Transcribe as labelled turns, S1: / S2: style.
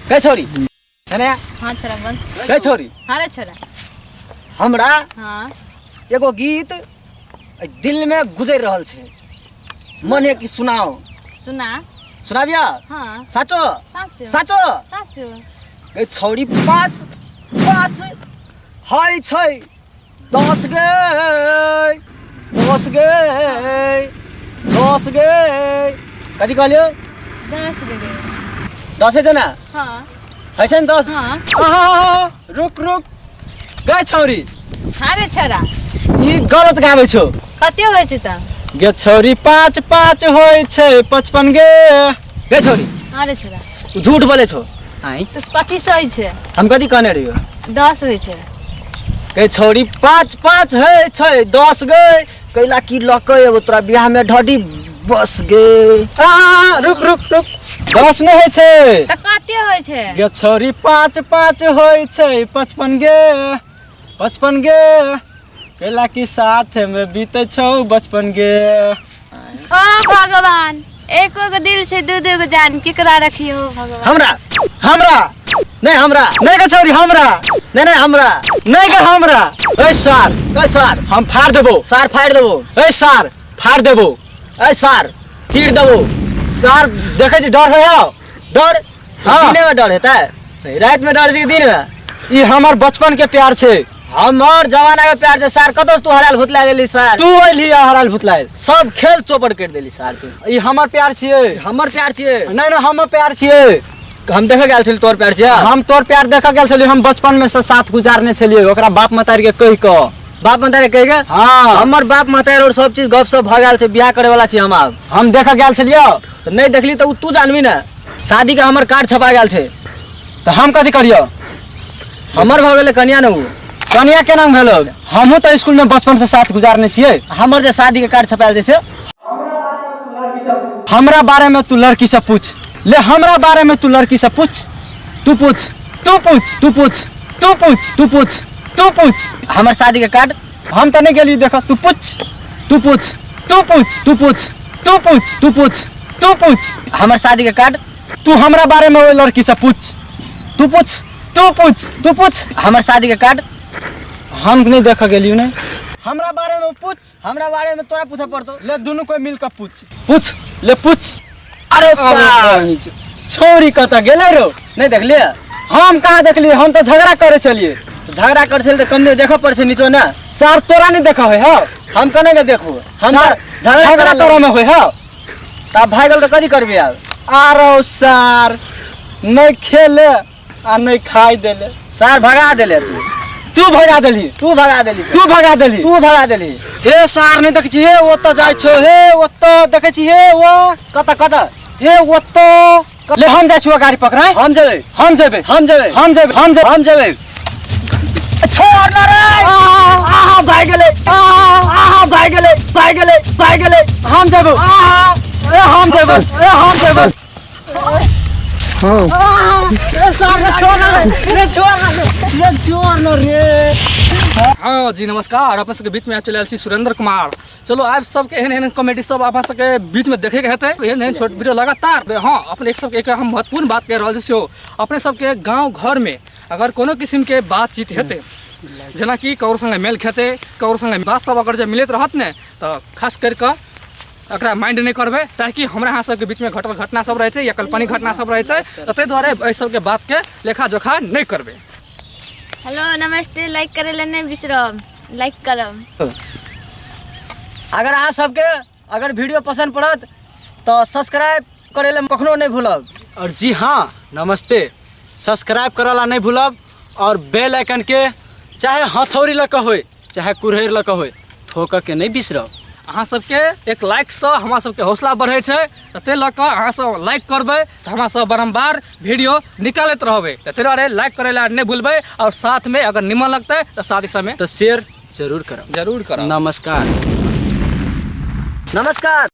S1: गै छोरी है ना?
S2: हाँ छोरा बोल।
S1: गै छोरी।
S2: हाँ रे छोरा।
S1: हमरा
S2: हाँ।
S1: एगो गीत दिल में गुजर रहल छै, मन है कि सुनाओ।
S2: सुना।
S1: सुनाबिया?
S2: हाँ।
S1: साचो?
S2: साचो।
S1: साचो?
S2: साचो।
S1: गै छौरी 5 5 है छै 10 गे 10 गे 10 गे। कथी कहलियो?
S2: 10 गे।
S1: 10 हेतै ना?
S2: हाँ।
S1: है छै ने 10?
S2: हाँ।
S3: आहा, रुक रुक गै छौरी।
S2: हाँ रे छोरा।
S3: ई गलत गाबै छौ।
S2: कते होइ छै त?
S3: गे छौरी 5 5 होइ छै 55 गे।
S1: गे छौरी।
S2: हाँ रे छोरा।
S1: तू झूठ बोले छौ।
S3: आइ।
S2: तो कथी सही छै?
S1: हम कथी कहने रहियो?
S2: 10 होइ छै।
S1: गे छौरी 5 5 है छै 10 गे। कैला की लके एबो तोरा बियाह में ढडी बस गे।
S3: आ, रुक रुक रुक 10 नहि होइ छै।
S2: त कते होइ छै?
S3: गे छौरी 5 5 होइ छै 55 गे 55 गे। कैला की साथ में बीते छौ बचपन गे।
S2: ओ भगवान, एको गो दिल छै दू दू गो जान, केकरा रखियो भगवान?
S1: हमरा।
S3: हमरा।
S1: नहीं हमरा।
S3: नहीं गे छौरी हमरा।
S1: नहीं नहीं हमरा।
S3: नहीं गे हमरा। ए सार।
S1: ए सार।
S3: हम फाड़ देबो।
S1: सार फाड़ देबो।
S3: ए सार फाड़ देबो।
S1: ए सार चीर देबो।
S3: सार देखै छी डर होय?
S1: डर?
S3: हाँ।
S1: दिने में डर हेतै? रात में डर छै कि दिन में?
S3: ई हमर बचपन के प्यार छै।
S1: हमर जमाना के प्यार छै सार। कतौ से तू हरायल भुतला गेली सार?
S3: तू अइली आ हरायल भुतलायल।
S1: सब खेल चौपट कर देली सार तू।
S3: ई हमर प्यार छियै।
S1: हमर प्यार छियै।
S3: नहीं नहीं हमर प्यार छियै।
S1: हम देखे गेल छली तोर प्यार छियै।
S3: हम तोर प्यार देखे गेल छलियै। हम बचपन में से साथ गुजारने छलियै ओकरा बाप मतारी के कहि कऽ।
S1: बाप मतारी कहि के?
S3: हाँ।
S1: हमर बाप मतारी और सब चीज गप सब भऽ गेल छै, बियाह करे वाला छी हम आब।
S3: हम देखे गेल छलियै।
S1: तऽ नहीं देखली तऽ उ तू जानबी ने। शादी के हमर कार्ड छपा गेल छै।
S3: तऽ हम कथी करियौ?
S1: हमर भऽ गेलै कनिया ने उ।
S3: कनिया केना भेलौ? हमहूँ तऽ स्कूल में बचपन से साथ गुजारने छियै।
S1: हमर जे शादी के कार्ड छपायल छै से?
S3: हमरा बारे में तू लड़की से पूछ ले। हमरा बारे में तू लड़की से पूछ।
S1: तू पूछ।
S3: तू पूछ।
S1: तू पूछ।
S3: तू पूछ।
S1: तू पूछ।
S3: तू पूछ।
S1: हमर शादी के कार्ड?
S3: हम तऽ नहीं गेलियै देख। तू पूछ।
S1: तू पूछ।
S3: तू पूछ।
S1: तू पूछ।
S3: तू पूछ।
S1: तू पूछ।
S3: तू पूछ।
S1: हमर शादी के कार्ड?
S3: तू हमरा बारे में ओहि लड़की से पूछ।
S1: तू पूछ।
S3: तू पूछ।
S1: तू पूछ। हमर शादी के कार्ड?
S3: हम नहीं देख गेलियो ने। हमरा बारे में पूछ।
S1: हमरा बारे में तोरा पूछे पड़तो।
S3: ले दुनू कोई मिल के पूछ।
S1: पूछ।
S3: ले पूछ।
S1: अरे सार।
S3: छौरी कतऽ गेलै रो?
S1: नहीं देखलिए?
S3: हम कहाँ देखलिए? हम तऽ झगड़ा करे छलिए।
S1: झगड़ा करे छलिए तऽ कम नहीं देखऽ पड़ै छै नीचो ने।
S3: सार तोरा नहीं देखऽ होय हौ?
S1: हम कने के देखू? हम
S3: सार,
S1: झगड़ा
S3: झगड़ा
S1: करे
S3: में होय हौ।
S1: तब भाग गेल तऽ कथी करबी आब?
S3: आरो सार नहीं खेले आ नहीं खाई देले।
S1: सार भगा देले तू।
S3: तू भगा देली।
S1: तू भगा देली।
S3: तू भगा देली।
S1: तू भगा देली।
S3: हे सार नहीं देखै छी हे ओतऽ जाइ छौ हे ओतऽ देखै छी हे ओ
S1: कतऽ कतऽ
S3: हे ओतऽ। ले हम जाइ छियौ गाड़ी पकड़ाय।
S1: हम जेबै।
S3: हम जेबै।
S1: हम जेबै।
S3: हम जेबै। हम जेबै।
S1: हम जेबै। छोड़ ना रे। आहा भाग गेलै। आहा भाग गेलै। भाग गेलै। भाग गेलै।
S3: हम जेबै।
S1: आहा।
S3: ए हम जेबै। ए हम जेबै। ए सार रे छोड़ ना रे। रे छोड़ ना रे। रे छोड़ ना रे।
S4: हाँ जी नमस्कार, अपना सबके बीच में आबि चलि आयल छी सुरेंद्र कुमार। चलो आब सबके एहन एहन कॉमेडी सब अपना सबके बीच में देखे के हेतै, एहन एहन छोट वीडियो लगातार। हाँ अपने एक सबके एक हम महत्वपूर्ण बात कहि रहल छी सेहो अपने सबके गाँव घर में अगर कोनो किस्म के बातचीत हेतै, जेनाकि ककरो संगे मेल खेतै, ककरो संगे बात सब अगर जे मिलैत रहत ने तऽ खास करिकऽ एकरा माइंड नहि करबै, ताकि हमरा अहाँ सबके बीचमे घटल घटना सब रहै छै या काल्पनिक घटना सब रहै छै, तऽ ताहि दुआरे एहि सबके बातके लेखा जोखा नहि करबै।
S2: हेलो नमस्ते, लाइक करे ले नहीं बिसरब, लाइक करब।
S1: अगर अहाँ सबके अगर वीडियो पसंद पड़त तऽ सब्सक्राइब करे ले कखनो नहीं भूलब।
S3: और जी हाँ नमस्ते, सब्सक्राइब करे ला नहीं भूलब और बेल आइकन के चाहे हथौड़ी लऽ कऽ होय चाहे कुरहड़ि लऽ कऽ होय ठोकऽ के नहीं बिसरब।
S4: अहाँ सबके एक लाइकसँ हमरा सबके हौसला बढ़ै छै, तऽ ताहि लऽ कऽ अहाँ सब लाइक करबै तऽ हमरा सब बारम्बार वीडियो निकालैत रहबै, तऽ ताहि दुआरे लाइक करै लए नहि भूलबै और साथमे अगर निमन लगतै तऽ साथ ही समय
S3: तऽ शेयर जरूर करब।
S4: जरूर करब।
S3: नमस्कार।
S1: नमस्कार।